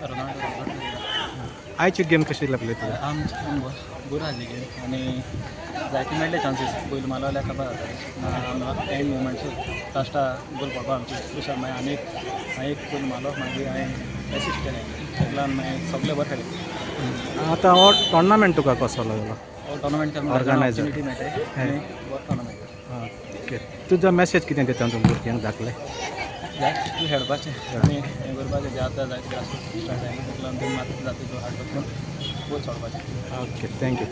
Ronaldo. आयची game कशी लागली तुका? आमची बरी आसली गेम आनी जायते मेळ्ळे चान्सीस. पयलीं मारलो जाल्यार खबर जातालें. एंड मुमेंट्सूच लास्टा गोल पडपा आमची क्रुशल. मागीर आनी एक एक गोल मारलो, मागीर हांवें एसिस्ट केलें. ताका लागून मागीर सगळे बरें खेळ्ळे. आतां हो टोर्नामेंट तुका कसो लागलो? हो टोर्नामेंट Organizer. Opportunity मेळटा आनी बरो टोर्नामेंट. ओके, तुजो मॅसेज कितें दिता तूं भुरग्यांक धाकले? जायते तितलें खेळपाचें आनी हें करपाचें. जे आतां जायते ग्रास स्टार्ट जायना, ताका लागून तुमी मात जाता तितलो हार्ड वर्क करून वयर चडपाचें. Okay, thank you.